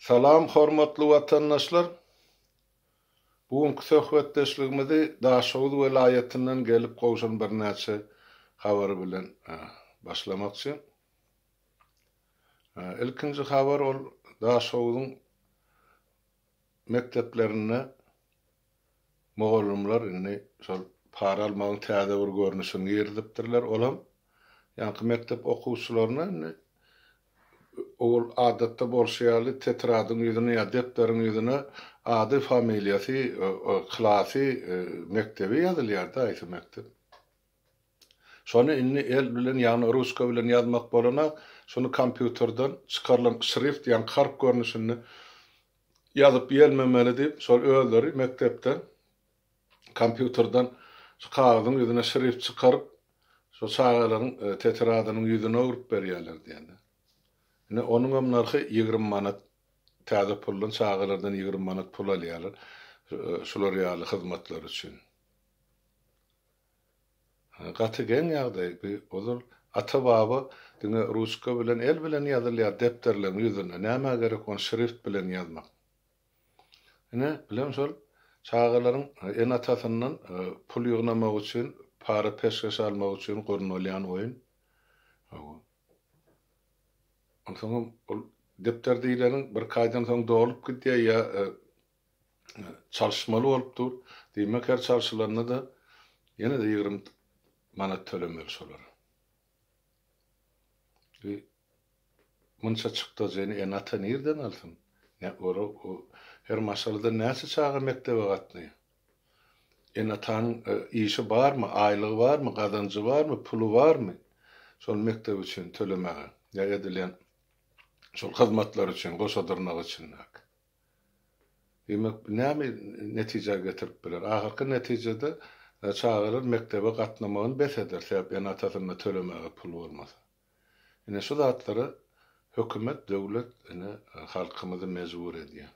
Salam hormatly watandaşlar! Bu günki söhbetdeşligimizi Daşoguz welaýatyndan gelip gowşan birnäçe habar bilen başlamakçy. Ilkinji habar ol Daşoguzyň mekdeplerinde mugallymlar indi şol para almagyň täze bir görnüşini girizipdirler. Olam ýaňky mekdep okuwçylaryna indi owal adatda bolşy ýaly tetradyň ýüzüne ýa depderiň ýüzüne ady, familiýasy, klasy, mekdebi ýazylýardy, haýsy mekdep. Şony indi el bilen, ýagny ruçka bilen ýazmak bolanok, şony kompýuterden çykarylan şrift, ýagny harp görnüşinde ýazyp ýelmemeli diýip, şol özleri mekdepde kompýuterden şu kagyzyň ýüzüne şrift çykaryp, şo çagalaryň tetradynyň ýüzüne urup berýärler diýende. Ine, onuňam nyrhy 20 manat, täze puldan çagalardan 20 manat pul alýarlar şular ýaly hyzmatlar üçin. Gaty geň ýagdaý bu ozal ata baba diňe ruçka bilen el bilen ýazylýar depderleň ýüzüne nämä gerek ony şrift bilen ýazmak. Ine bilem şol çagalaryň ene atasyndan pul ýygnamak üçin para peşgeş almak üçin gurnalýan oýun. Hawa. Onsoňam ol depder diýleniň birki aýdan soň dolup gidýär ýa çalyşmaly bolup dur. Diýmek, her çalşylanda-da ýene-de 20 manat tölemeli şolara. Bi munça çykdajyny ene-ata nirden alsyn? Nä, olar her maşgalada näçe çaga mekdebe gatnaýar? Ene-atanyň işi barmy, aýlygy barmy, gazanjy barmy, puly barmy şol mekdep üçin tölemäge ýa edilýän şol hyzmatlar üçin goşa dyrnak içindäki? Diýmek, bu näme netijä getirip biler? Ahyrky netijede çagalar mekdebe gatnamagyny bes eder, sebäp ene-atasynda tölemäge pul bolmasa. Ine, şu zatlara hökümet, döwlet ine halkymyzy mejbur edýär.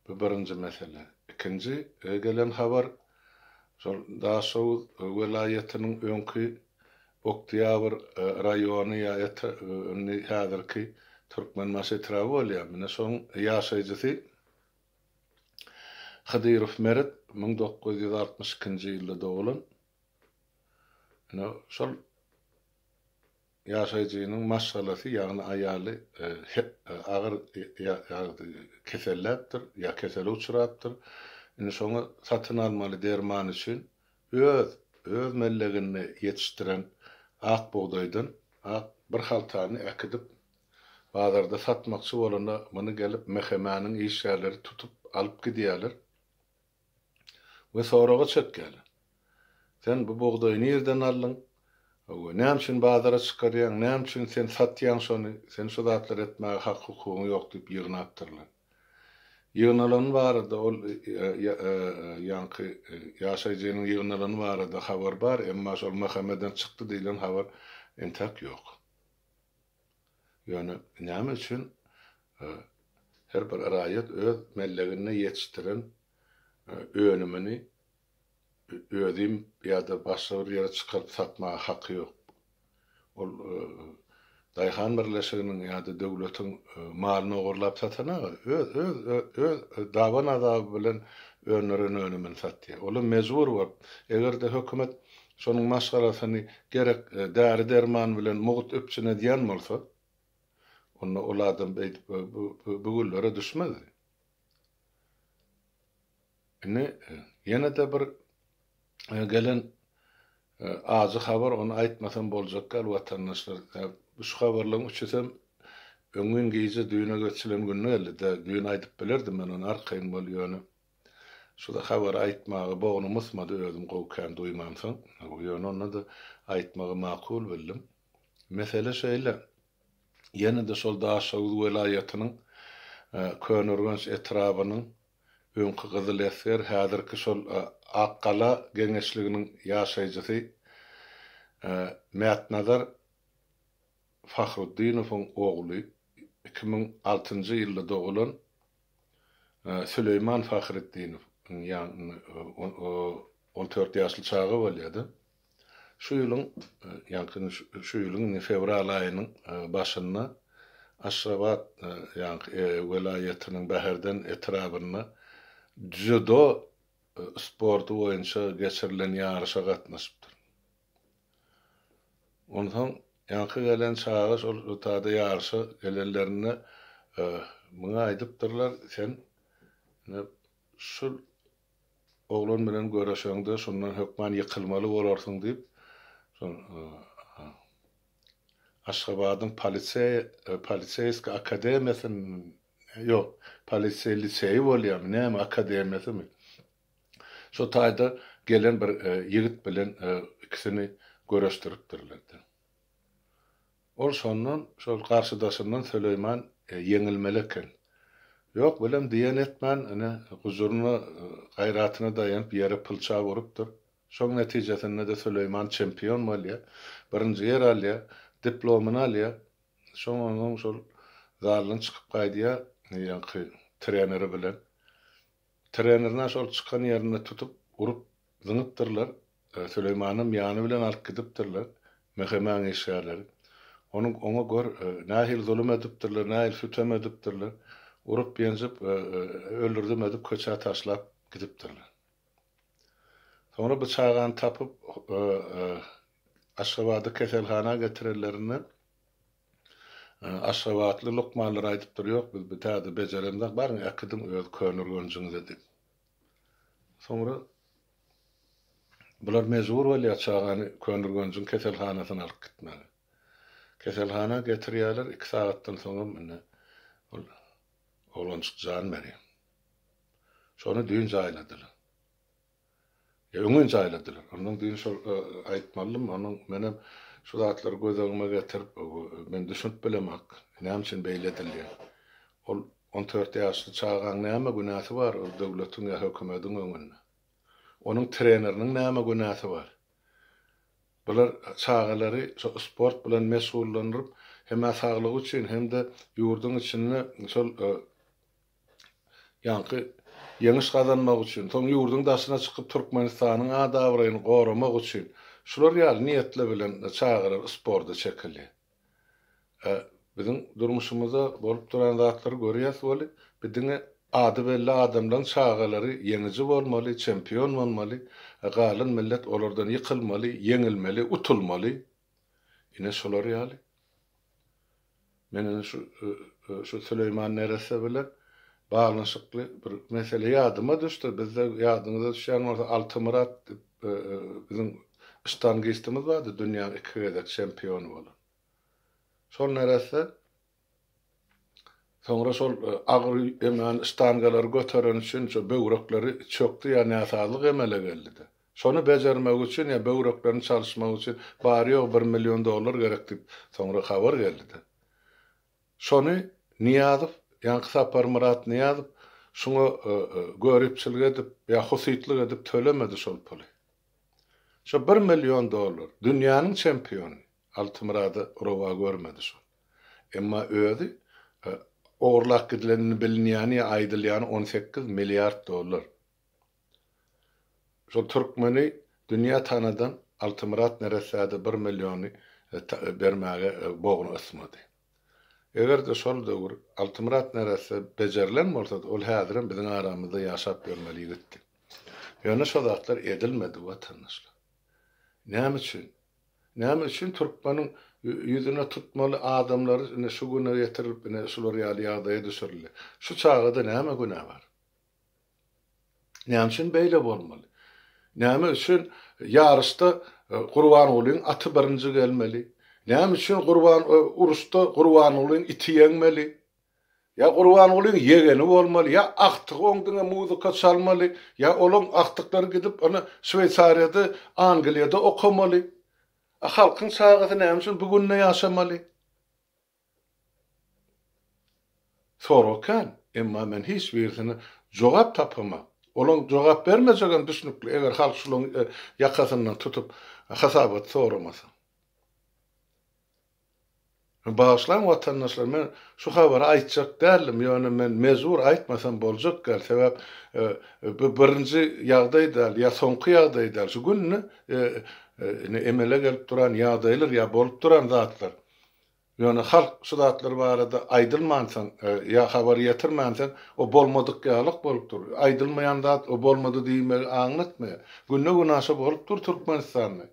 Bu birinji mesele. Ikinji gelen habar, şol Daşoguz welaýatynyň öňki Oktýabr raýony ýa indi häzirki Türkmenbaşy etraby bolýar. Mine şoň ýaşaýjysy Hydyrow Meret 1962-nji ýylda dogulan. Ine şol ýaşaýjynyň maşgalasy, ýagny aýaly agyr keselläpdir ýa kesele uçrapdyr. Indi şoňa satyn almaly derman üçin Öz, öz melleginde ýetişdiren ak bugdaýdan ak bir haltany äkidip, bazarda satmakçy bolanda, muny gelip MHM-niň işgärleri tutup alyp gidýärler we soraga çekýärler. Sen bu bugdaýy nirden aldyň? We näme üçin bazara çykarýaň? Näme üçin sen satýaň şony? Sen şu zatlary etmäge hak-hukugyň ýok diýip ýygnapdyrlar. Ýygnalany barada ol ýaňky ýaşaýjynyň ýygnalany barada habar bar, emma şol MHM-den çykdy diýlen habar entäk ýok. Ýöne näme üçin her bir raýat öz melleginde ýetişdiren önümini özüm ýa-da başga bir ýere çykaryp satmaga haky ýok. Ol daýhan birleşiginiň ýa-da döwletiň malyny ogurlap satanok, öz öz öz daban azaby bilen öndüren önümini satýar. Olam mejbur bolup, eger-de hökümet şonuň maşgalasyny gerek däri-derman bilen mugt üpjün edýän bolsa, onda ol adam beýdip bu günlere düşmezdi. Indi ýene-de bir gelen ajy habar, ony aýtmasam boljak däl watandaşlar. Şu habarlaryň üçüsem öňňin gije düýne geçilen günde geldi-de, düýn aýdyp bilerdim men ony arkaýyn bol, ýöne şu habary aýtmaga bognum ysmady özüm gowy kän duýmamsoň, ýöne onda-da aýtmagy makul bildim. Mesele şeýle, ýene-de şol Daşoguz welaýatynyň Köneürgenç etrabynyň Öňki Gyzyl esger, häzirki şol Akgala geňeşliginiň ýaşaýjysy Mätnazar Fahruddinowyň ogly, 2006-njy ýylda dogulan Süleýman Fahretdinow, ýagny on dört ýaşly çaga bolýar-da. Şu ýylyň, ýaňky şu ýylyň indi fewral aýynyň başynda. Aşgabat ýaňky welaýatynyň Bäherden etrabynda dzýudo sporty boýunça geçirilen ýaryşa gatnaşypdyr. Onsoň ýaňky gelen çaga şol tada ýaryşa gelenlerinde muňa aýdypdyrlar, sen ine şul oglan bilen göreşeňde şundan hökman ýykylmaly bolarsyň diýip, şol Aşgabadyň poliseý poliseýskiý akademiýasyn ýok, poliseý liseýi bolýarmy, näme akademiýasymy? Şo taýda gelen bir ýigit bilen ikisini göreşdiripdirler-de. Ol şondan, şol garşydaşyndan Süleýman ýeňilmeli eken. Ýok, bilem diýen etmän, ine, gujuryna, gaýratyna daýanyp ýere pylçap urupdyr. Şoň netijesinde-de Süleýman çempion bolýar. Birinji ýer alýar, diplomyny alýar. Şoň onsoň şol zaldan çykyp gaýdýar, ýaňky treneri bilen. Trenerini şol çykan ýerinde tutup, urup zyňypdyrlar. Süleýmanam ýany bilen alyp gidipdirler, MHM-iň işgärleri. Onuň oňa gör, nähili zulum edipdirler, nähili sütem edipdirler. Urup-ýenjip, öldürdim edip köçä taşlap gidipdirler. Soňra bu çagany tapyp, Aşgabada keselhana getirenlerinde aşgabatly lukmanlar aýdypdyr, Ýok, biz bu täze bejeremzok, baryň äkidiň öz Köneürgenjiňize diýip. Soňra Bular mejbur bolýar çagany Köneürgenjiň keselhanasyna alyp gitmäge. Keselhana getirýärler, iki sagatdan soňam indi ol oglanjyk jan berýär. Şony düýn jaýladylar. Ýa öňňin jaýladylar. Ondan düýn şol aýtmalydym, onuň menem şu zatlary göz öňüme getirip, men düşünip bilemok, näme üçin beýle edilýär. Ol on dört ýaşly çagaň näme günäsi bar ol döwletiň ýa hökümediň öňünde? Onuň treneriniň näme günäsi bar? Bular çagalary şo sport bilen meşgullandyryp, hem-ä saglygy üçin, hem-de ýurduň içinde şol ýaňky ýeňiş gazanmak üçin, soň ýurduň daşyna çykyp Türkmenistanyň at-abraýyny goramak üçin şular ýaly niýetler bilen çagalar sporta çekilýär. Biziň durmuşymyzda bolup duran zatlary görýäs weli, bi diňe ady belli adamlaň çagalary ýeňiji bolmaly, çempion bolmaly, galan millet olardan ýykylmaly, ýeňilmeli, utulmaly. Ine şolar ýaly. Men ine şu şu Süleýman neresse bilen baglanyşykly bir mesele ýadyma düşdi. Bizde ýadyňyza düşýän bolsa Altymyrat diýip biziň ştangistimiz bardy, dünýäň iki gezek çempiony bolan. Şol neresse soňra şol agyr eman ştangalary göteren üçin şo böwrekleri çökdi ýa näsazlyk emele geldi-de. Şony bejermek üçin ýa böwreklerini çalyşmak üçin bary-ýogy bir million dollar gerek diýip soňra habar geldi-de. Şony Nyýazow, ýaňky Saparmyrat Nyýazow şuňa göripçilik edip ýa husytlyk edip tölemedi şol puly. Şo bir million dollar, dünýäniň çempiony Altymyrada rowa görmedi şol. Emma özi ogurlap gidilenini bilinýäni ýa aýdylýany 18 milliard dollar. Şol türkmeni dünýä tanadan Altymyrat neressäde bir milliony bermäge bogny ysmady. Eger-de şol döwür Altymyrat neresse bejerilen bolsady, ol häzirem biziň aramyzda ýaşap ýörmeli ýigitdi. Ýöne şo zatlar edilmedi watandaşlar. Näme üçin? Näme üçin türkmeniň ýüzüne tutmaly adamlary ine şu güne getirilip ine şular ýaly ýagdaýa düşürildi? Şu çagada näme günä bar? Näme üçin beýle bolmaly? Näme üçin ýaryşda Gurbangulyň aty birinji gelmeli? Näme üçin Gurban uruşda Gurbangulyň iti ýeňmeli? Ýa Gurbangulyň ýegeni bolmaly, ýa agtygy oň diňe muzyka çalmaly, ýa olaň agtyklary gidip ony Şweýsariýada, Angliýada okamaly. A halkyň çagasy näme üçin bu günde ýaşamaly? Sorag kän, emma men hiç birisine jogap tapamak. Olaň jogap bermejegem düşnükli, eger halk şulaň ýakasyndan tutup hasabat soramasa. Bagyşlaň watandaşlar men şu habary aýtjak däldim ýöne men mejbur aýtmasam boljak däl sebäp bu birinji ýagdaý däl ýa soňky ýagdaý däl şu günde ine emele gelip duran ýagdaýlar ýa bolup duran zatlar. Ýöne halk şu zatlar barada aýdylmansoň ýa habar ýetirmänsoň o bolmadyk ýalyk bolup dur. Aýdylmaýan zat o bolmady diýmegi aňlatmaýar. Günde-günaşa bolup dur Türkmenistanda.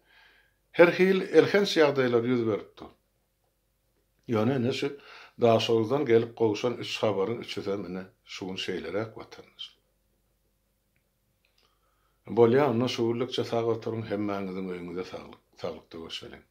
Her hili elhenç ýagdaýlar ýüz berip dur. Ýöne ine şu Daşoguzdan gelip gowşan üç habaryň üçüsem ine şu gün şeýleräk watandaşlar. Bolýa onda şu günlükçe sag oturyň hemmäňiziň öýüňize saglyk saglykda görşeliň.